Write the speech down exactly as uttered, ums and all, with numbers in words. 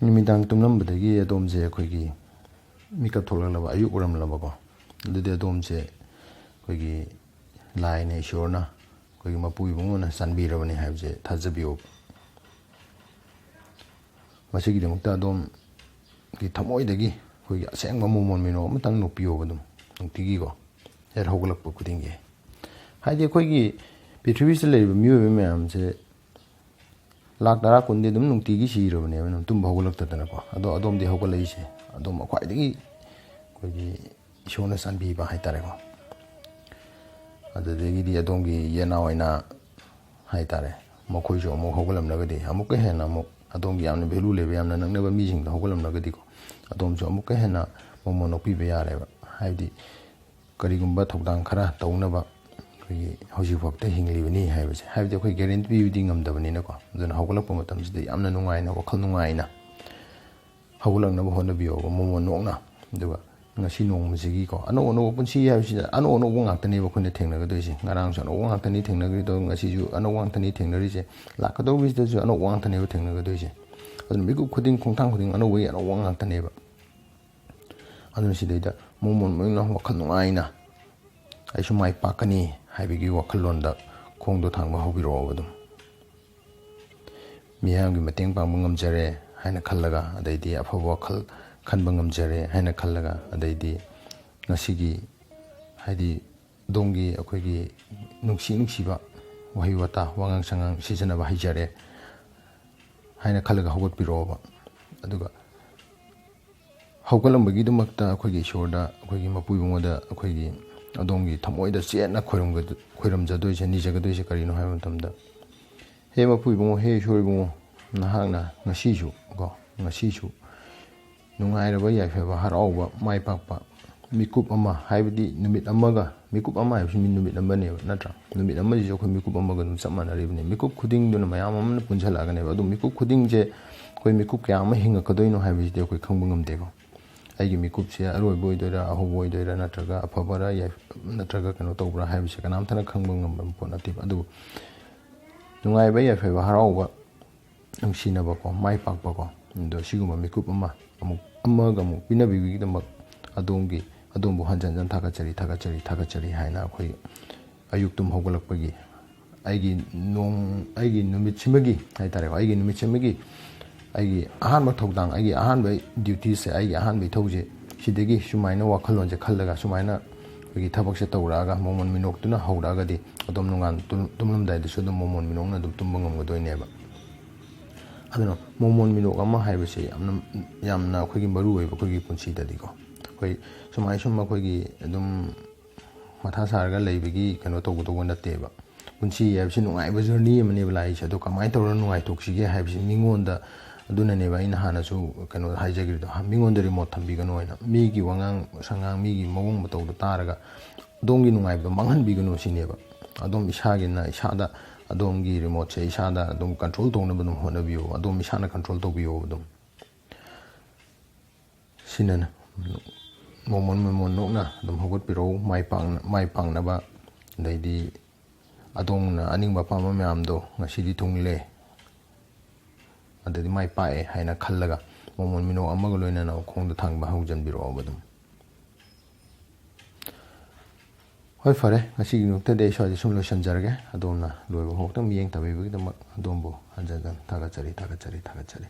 ꯅꯨꯃꯤꯗꯥꯡ ꯇꯨꯝꯂꯝꯕꯗꯒꯤ ꯑꯗꯣꯝꯁꯦ ꯑꯩꯈꯣꯏꯒꯤ ꯃꯤꯀꯞ ꯊꯣꯛꯂꯛꯂꯕ, ꯑꯌꯨꯛ ꯑꯣꯏꯔꯝꯂꯕꯀꯣ꯫ ꯑꯗꯨꯗꯤ ꯑꯗꯣꯝꯁꯦ ꯑꯩꯈꯣꯏꯒꯤ ꯂꯥꯏꯅ, ꯏꯁꯣꯔꯅ ꯑꯩꯈꯣꯏꯒꯤ ꯃꯄꯨ ꯏꯕꯨꯡꯉꯣꯅ ꯆꯥꯟꯕꯤꯔꯕꯅꯤ ꯍꯥꯏꯕꯁꯦ ꯊꯥꯖꯕꯤꯌꯣ꯫ ꯃꯁꯤꯒꯤꯗꯃꯛꯇ ꯑꯗꯣꯝꯒꯤ ꯊꯃꯣꯏꯗꯒꯤ ꯑꯩꯈꯣꯏꯒꯤ ꯑꯁꯦꯡꯕ ꯃꯣꯃꯣꯟ ꯃꯤꯅꯣꯛ ꯑꯃꯇꯪ ꯅꯣꯛꯄꯤꯌꯣꯕ ꯑꯗꯨꯝ ꯅꯨꯡꯇꯤꯒꯤꯀꯣ, ꯍꯦꯛ ꯍꯧꯒꯠꯂꯛꯄ ꯈꯨꯗꯤꯡꯒꯤ꯫ ꯍꯥꯏꯗꯤ ꯑꯩꯈꯣꯏꯒꯤ ꯄ꯭ꯔꯤꯊꯤꯕꯤꯁꯤꯗ ꯂꯩꯔꯤꯕ ꯃꯤꯑꯣꯏꯕ ꯃꯌꯥꯝꯁꯦ ꯂꯥꯛ ꯇꯔꯥ ꯀꯨꯟꯗꯤ ꯑꯗꯨꯝ ꯅꯨꯡꯇꯤꯒꯤ ꯁꯤꯔꯕꯅꯦꯕ, ꯑꯗꯨꯝ ꯇꯨꯝꯕ ꯍꯧꯒꯠꯂꯛꯇꯗꯅꯀꯣ꯫ ꯑꯗꯣ ꯑꯗꯣꯝꯗꯤ ꯍꯧꯒꯠꯂꯛꯏꯁꯦ, ꯑꯗꯣꯝ ꯈ꯭ꯋꯥꯏꯗꯒꯤ ꯑꯩꯈꯣꯏꯒꯤ ꯏꯁꯣꯔꯅ ꯆꯥꯟꯕꯤꯕ ꯍꯥꯏꯇꯥꯔꯦꯀꯣ꯫ ꯑꯗꯨꯗꯒꯤꯗꯤ ꯑꯗꯣꯝꯒꯤ ꯌꯦꯅꯥꯎ ꯑꯣꯏꯅ ꯍꯥꯏꯇꯥꯔꯦ, ꯃꯈꯣꯏꯁꯨ ꯑꯃꯨꯛ ꯍꯧꯒꯠꯂꯝꯂꯒꯗꯤ, ꯑꯃꯨꯛꯀ ꯍꯦꯟꯅ ꯑꯃꯨꯛ ꯑꯗꯣꯝꯒꯤ ꯌꯥꯝꯅ ꯚꯦꯂꯨ ꯂꯩꯕ, ꯌꯥꯝꯅ ꯅꯛꯅꯕ ꯃꯤꯁꯤꯡꯗꯣ ꯍꯧꯒꯠꯂꯝꯂꯒꯗꯤꯀꯣ, ꯑꯗꯣꯝꯁꯨ ꯑꯃꯨꯛꯀ ꯍꯦꯟꯅ ꯃꯣꯃꯣꯟ ꯅꯣꯛꯄꯤꯕ ꯌꯥꯔꯦꯕ꯫ ꯍꯥꯏꯕꯗꯤ ꯀꯔꯤꯒꯨꯝꯕ ꯊꯧꯗꯥꯡ ꯈꯔ ꯇꯧꯅꯕ ꯑꯩꯈꯣꯏꯒꯤ ꯍꯧꯖꯤꯛꯐꯥꯎꯗ ꯍꯤꯡꯂꯤꯕꯅꯤ ꯍꯥꯏꯕꯁꯦ, ꯍꯥꯏꯕꯗꯤ ꯑꯩꯈꯣꯏ ꯒꯦꯔꯦꯟꯇꯤ ꯄꯤꯕꯗꯤ ꯉꯝꯗꯕꯅꯤꯅꯀꯣ꯫ ꯑꯗꯨꯅ ꯍꯧꯒꯠꯂꯛꯄ ꯃꯇꯝꯁꯤꯗ ꯌꯥꯝꯅ ꯅꯨꯡꯉꯥꯏꯅ, ꯋꯥꯈꯜ ꯅꯨꯡꯉꯥꯏꯅ ꯍꯧꯒꯠꯂꯛꯅꯕ ꯍꯣꯠꯅꯕꯤꯌꯣꯕ, ꯃꯣꯃꯣꯟ ꯅꯣꯛꯅ꯫ ꯑꯗꯨꯒ ꯉꯁꯤ ꯅꯣꯡꯃꯁꯤꯒꯤꯀꯣ, ꯑꯅꯧ ꯑꯅꯧꯕ ꯄꯨꯟꯁꯤ ꯍꯥꯏꯕꯁꯤꯗ ꯑꯅꯧ ꯑꯅꯧꯕ ꯉꯥꯛꯇꯅꯦꯕ ꯑꯩꯈꯣꯏꯅ ꯊꯦꯡꯅꯒꯗꯣꯏꯁꯦ꯫ ꯉꯔꯥꯡꯁꯨ ꯑꯅꯧꯕ ꯉꯥꯛꯇꯅꯤ ꯊꯦꯡꯅꯈ꯭ꯔꯤꯗꯣ, ꯉꯁꯤꯁꯨ ꯑꯅꯧꯕ ꯉꯥꯛꯇꯅꯤ ꯊꯦꯡꯅꯔꯤꯁꯦ, ꯂꯥꯛꯀꯗꯧꯕꯁꯤꯗꯁꯨ ꯑꯅꯧꯕ ꯉꯥꯛꯇꯅꯦꯕ ꯊꯦꯡꯅꯒꯗꯣꯏꯁꯦ꯫ ꯑꯗꯨꯅ ꯃꯤꯀꯨꯞ ꯈꯨꯗꯤꯡ, ꯈꯣꯡꯊꯥꯡ ꯈꯨꯗꯤꯡ ꯑꯅꯧꯕꯒꯤ ꯑꯅꯧꯕ ꯉꯥꯛꯇꯅꯦꯕ꯫ ꯑꯗꯨꯅ ꯁꯤꯗꯩꯗ ꯃꯣꯃꯣꯟ ꯃꯣꯏꯅ ꯋꯥꯈꯜ ꯅꯨꯡꯉꯥꯏꯅ "ꯑꯩꯁꯨ ꯃꯥꯏ ꯄꯥꯛꯀꯅꯤ" ꯍꯥꯏꯕꯒꯤ ꯋꯥꯈꯜꯂꯣꯟꯗ ꯈꯣꯡꯗꯣ ꯊꯥꯡꯕ ꯍꯧꯕꯤꯔꯛꯑꯣꯕ ꯑꯗꯨꯝ꯫ ꯃꯤꯌꯥꯝꯒꯤ ꯃꯇꯦꯡ ꯄꯥꯡꯕ ꯉꯝꯖꯔꯦ ꯍꯥꯏꯅ ꯈꯜꯂꯒ, ꯑꯗꯩꯗꯤ ꯑꯐꯕ ꯋꯥꯈꯜ ꯈꯟꯕ ꯉꯝꯖꯔꯦ ꯍꯥꯏꯅ ꯈꯜꯂꯒ, ꯑꯗꯩꯗꯤ ꯉꯁꯤꯒꯤ, ꯍꯥꯏꯗꯤ ꯑꯗꯣꯝꯒꯤ ꯑꯩꯈꯣꯏꯒꯤ ꯅꯨꯡꯁꯤ ꯅꯨꯡꯁꯤꯕ ꯋꯥꯍꯩ ꯋꯥꯇꯥ, ꯋꯥꯉꯥꯡ ꯁꯉꯥꯡ ꯁꯤꯖꯤꯟꯅꯕ ꯍꯩꯖꯔꯦ ꯍꯥꯏꯅ ꯈꯜꯂꯒ ꯍꯧꯒꯠꯄꯤꯔꯛꯑꯣꯕ꯫ ꯑꯗꯨꯒ ꯍꯧꯒꯠꯂꯝꯕꯒꯤꯗꯃꯛꯇ ꯑꯩꯈꯣꯏꯒꯤ ꯏꯁꯣꯔꯗ, ꯑꯩꯈꯣꯏꯒꯤ ꯃꯄꯨ ꯏꯕꯨꯡꯉꯣꯗ, ꯑꯩꯈꯣꯏꯒꯤ ꯑꯗꯣꯝꯒꯤ ꯊꯃꯣꯏꯗ ꯆꯦꯠꯅ ꯈꯣꯏꯔꯝꯒ-, ꯈꯣꯏꯔꯝꯖꯗꯣꯏꯁꯦ, ꯅꯤꯖꯒꯗꯣꯏꯁꯦ ꯀꯔꯤꯅꯣ ꯍꯥꯏꯕ ꯃꯇꯝꯗ, "ꯍꯦ ꯃꯄꯨ ꯏꯕꯨꯡꯉꯣ, ꯍꯦ ꯏꯁꯣꯔ ꯏꯕꯨꯡꯉꯣ, ꯅꯍꯥꯛꯅ ꯉꯁꯤꯁꯨ ꯀꯣ, ꯉꯁꯤꯁꯨ ꯅꯨꯡꯉꯥꯏꯔꯕ, ꯌꯥꯏꯐꯕ, ꯍꯔꯥꯎꯕ, ꯃꯥꯏ ꯄꯥꯛꯄ ꯃꯤꯀꯨꯞ ꯑꯃ", ꯍꯥꯏꯕꯗꯤ ꯅꯨꯃꯤꯠ ꯑꯃꯒ, ꯃꯤꯀꯨꯞ ꯑꯃ ꯍꯥꯏꯕꯁꯤ ꯃꯤ ꯅꯨꯃꯤꯠ ꯑꯃꯅꯦꯕ, ꯅꯠꯇ꯭ꯔꯥ? ꯅꯨꯃꯤꯠ ꯑꯃꯁꯤꯁꯨ ꯑꯩꯈꯣꯏ ꯃꯤꯀꯨꯞ ꯑꯃꯒ ꯑꯗꯨꯝ ꯆꯞ ꯃꯥꯟꯅꯔꯤꯕꯅꯤ꯫ ꯃꯤꯀꯨꯞ ꯈꯨꯗꯤꯡꯗꯨꯅ ꯃꯌꯥꯝ ꯑꯃꯅ ꯄꯨꯟꯁꯤꯜꯂꯛꯑꯒꯅꯦꯕ꯫ ꯑꯗꯨ ꯃꯤꯀꯨꯞ ꯈꯨꯗꯤꯡꯁꯦ ꯑꯩꯈꯣꯏ ꯃꯤꯀꯨꯞ ꯀꯌꯥ ꯑꯃ ꯍꯤꯡꯉꯛꯀꯗꯣꯏꯅꯣ ꯍꯥꯏꯕꯁꯤꯗꯤ ꯑꯩꯈꯣꯏ ꯈꯪꯕ ꯉꯝꯗꯦꯀꯣ꯫ ꯑꯩꯒꯤ ꯃꯤꯀꯨꯞꯁꯦ ꯑꯔꯣꯏꯕ ꯑꯣꯏꯗꯣꯏꯔꯥ, ꯑꯍꯧꯕ ꯑꯣꯏꯗꯣꯏꯔꯥ, ꯅꯠꯇ꯭ꯔꯒ ꯑꯐꯕꯔꯥ, ꯌꯥꯏ-, ꯅꯠꯇ꯭ꯔꯒ ꯀꯩꯅꯣ ꯇꯧꯕ꯭ꯔꯥ ꯍꯥꯏꯕꯁꯦ ꯀꯅꯥꯝꯇꯅ ꯈꯪꯕ ꯉꯝꯕ ꯄꯣꯠ ꯅꯠꯇꯦꯕ꯫ ꯑꯗꯨꯕꯨ ꯅꯨꯡꯉꯥꯏꯕ, ꯌꯥꯏꯐꯕ, ꯍꯔꯥꯎꯕ, ꯅꯨꯡꯁꯤꯅꯕꯀꯣ, ꯃꯥꯏ ꯄꯥꯛꯄꯀꯣ, ꯑꯗꯣ ꯁꯤꯒꯨꯝꯕ ꯃꯤꯀꯨꯞ ꯑꯃ ꯑꯃꯨꯛ ꯑꯃꯒ ꯑꯃꯨꯛ ꯄꯤꯅꯕꯤꯕꯒꯤꯗꯃꯛ ꯑꯗꯣꯝꯒꯤ, ꯑꯗꯣꯝꯕꯨ ꯍꯟꯖꯟ ꯍꯟꯖꯟ ꯊꯥꯒꯠꯆꯔꯤ, ꯊꯥꯒꯠꯆꯔꯤ, ꯊꯥꯒꯠꯆꯔꯤ ꯍꯥꯏꯅ ꯑꯩꯈꯣꯏ ꯑꯌꯨꯛ ꯇꯨꯝ ꯍꯧꯒꯠꯂꯛꯄꯒꯤ ꯑꯩꯒꯤ ꯅꯣꯡ-, ꯑꯩꯒꯤ ꯅꯨꯃꯤꯠꯁꯤꯃꯒꯤ ꯍꯥꯏꯇꯥꯔꯦꯀꯣ, ꯑꯩꯒꯤ ꯅꯨꯃꯤꯠꯁꯤꯃꯒꯤ ꯑꯩꯒꯤ ꯑꯍꯥꯟꯕ ꯊꯧꯗꯥꯡ, ꯑꯩꯒꯤ ꯑꯍꯥꯟꯕ duty ꯁꯦ, ꯑꯩꯒꯤ ꯑꯍꯥꯟꯕ ꯏꯊꯧꯁꯦ ꯁꯤꯗꯒꯤ ꯁꯨꯃꯥꯏꯅ ꯋꯥꯈꯜꯂꯣꯟꯁꯦ ꯈꯜꯂꯒ ꯁꯨꯃꯥꯏꯅ ꯑꯩꯈꯣꯏꯒꯤ ꯊꯕꯛꯁꯦ ꯇꯧꯔꯛꯑꯒ ꯃꯣꯃꯣꯟ ꯃꯤꯅꯣꯛꯇꯨꯅ ꯍꯧꯔꯛꯑꯒꯗꯤ ꯑꯗꯣꯝ ꯅꯣꯡꯉꯥꯟ-, ꯇꯨꯝ-, ꯇꯨꯝꯂꯝꯗꯥꯏꯗꯁꯨ ꯑꯗꯨꯝ ꯃꯣꯃꯣꯟ ꯃꯤꯅꯣꯛꯅ ꯑꯗꯨꯝ ꯇꯨꯝꯕ ꯉꯝꯒꯗꯣꯏꯅꯦꯕ꯫ ꯑꯗꯨꯅ ꯃꯣꯃꯣꯟ ꯃꯤꯅꯣꯛ ꯑꯃ ꯍꯥꯏꯕꯁꯦ ꯌꯥꯝꯅ, ꯌꯥꯝꯅ ꯑꯩꯈꯣꯏꯒꯤ ꯃꯔꯨ ꯑꯣꯏꯕ ꯑꯩꯈꯣꯏꯒꯤ ꯄꯨꯟꯁꯤꯗꯗꯤꯀꯣ꯫ ꯑꯩꯈꯣꯏ ꯁꯨꯃꯥꯏ ꯁꯨꯝ ꯑꯩꯈꯣꯏꯒꯤ ꯑꯗꯨꯝ ꯃꯊꯥ ꯁꯥꯔꯒ ꯂꯩꯕꯒꯤ ꯀꯩꯅꯣ ꯇꯧꯒꯗꯧꯕ ꯅꯠꯇꯦꯕ꯫ ꯄꯨꯟꯁꯤ ꯍꯥꯏꯕꯁꯤ ꯅꯨꯡꯉꯥꯏꯕ journey ꯑꯃꯅꯦꯕ ꯂꯥꯛꯏꯁꯦ꯫ ꯑꯗꯣ ꯀꯃꯥꯏꯅ ꯇꯧꯔꯒ ꯅꯨꯡꯉꯥꯏꯊꯣꯛꯁꯤꯒꯦ ꯍꯥꯏꯕꯁꯤ ꯃꯤꯉꯣꯟꯗ, ꯑꯗꯨꯅꯅꯦꯕ ꯑꯩꯅ ꯍꯥꯟꯅꯁꯨ ꯀꯩꯅꯣ ꯍꯥꯏꯖꯈ꯭ꯔꯤꯗꯣ, ꯃꯤꯉꯣꯟꯗ remote ꯊꯝꯕꯤꯒꯅꯨ ꯍꯥꯏꯅ꯫ ꯃꯤꯒꯤ ꯋꯥꯉꯥꯡ ꯁꯉꯥꯡ, ꯃꯤꯒꯤ ꯃꯑꯣꯡ ꯃꯇꯧꯗꯣ ꯇꯥꯔꯒ ꯑꯗꯣꯝꯒꯤ ꯅꯨꯡꯉꯥꯏꯕꯗꯣ ꯃꯥꯡꯍꯟꯕꯤꯒꯅꯨ ꯁꯤꯅꯦꯕ꯫ ꯑꯗꯣꯝ ꯏꯁꯥꯒꯤꯅ ꯏꯁꯥꯗ, ꯑꯗꯣꯝꯒꯤ remote ꯁꯦ ꯏꯁꯥꯗ ꯑꯗꯨꯝ control ꯇꯧꯅꯕ ꯑꯗꯨꯝ ꯍꯣꯠꯅꯕꯤꯌꯣ꯫ ꯑꯗꯣꯝ ꯏꯁꯥꯅ control ꯇꯧꯕꯤꯌꯣ ꯑꯗꯨꯝ꯫ ꯁꯤꯅꯅ ꯃꯣꯃꯣꯟ ꯃꯣꯃꯣꯟ ꯅꯣꯛꯅ ꯑꯗꯨꯝ ꯍꯧꯒꯠꯄꯤꯔꯛꯎ, ꯃꯥꯏ ꯄꯥꯛꯅ-, ꯃꯥꯏ ꯄꯥꯛꯅꯕ꯫ ꯑꯗꯩꯗꯤ ꯑꯗꯣꯝꯅ ꯑꯅꯤꯡꯕ ꯑꯄꯥꯝꯕ ꯃꯌꯥꯝꯗꯣ ꯉꯁꯤꯗꯤ ꯊꯨꯡꯂꯦ, ꯑꯗꯩꯗꯤ ꯃꯥꯏ ꯄꯥꯛꯑꯦ ꯍꯥꯏꯅ ꯈꯜꯂꯒ ꯃꯣꯃꯣꯟ ꯃꯤꯅꯣꯛ ꯑꯃꯒ ꯂꯣꯏꯅꯅ ꯈꯣꯡꯗ ꯊꯥꯡꯕ ꯍꯧꯖꯤꯟꯕꯤꯔꯛꯑꯣꯕ ꯑꯗꯨꯝ꯫ ꯍꯣꯏ, ꯐꯔꯦ, ꯉꯁꯤꯒꯤ ꯅꯨꯃꯤꯠꯇꯗꯤ ꯑꯩ ꯁ꯭ꯋꯥꯏꯗ ꯁꯨꯝ ꯂꯣꯏꯁꯤꯟꯖꯔꯒꯦ꯫ ꯑꯗꯣꯝꯅ ꯂꯣꯏꯕ ꯐꯥꯎꯕꯗ ꯃꯤꯠꯌꯦꯡ ꯇꯥꯕꯤꯕꯒꯤꯗꯃꯛ ꯑꯗꯣꯝꯕꯨ ꯍꯟꯖꯟ ꯍꯟꯖꯟ ꯊꯥꯒꯠꯆꯔꯤ, ꯊꯥꯒꯠꯆꯔꯤ, ꯊꯥꯒꯠꯆꯔꯤ꯫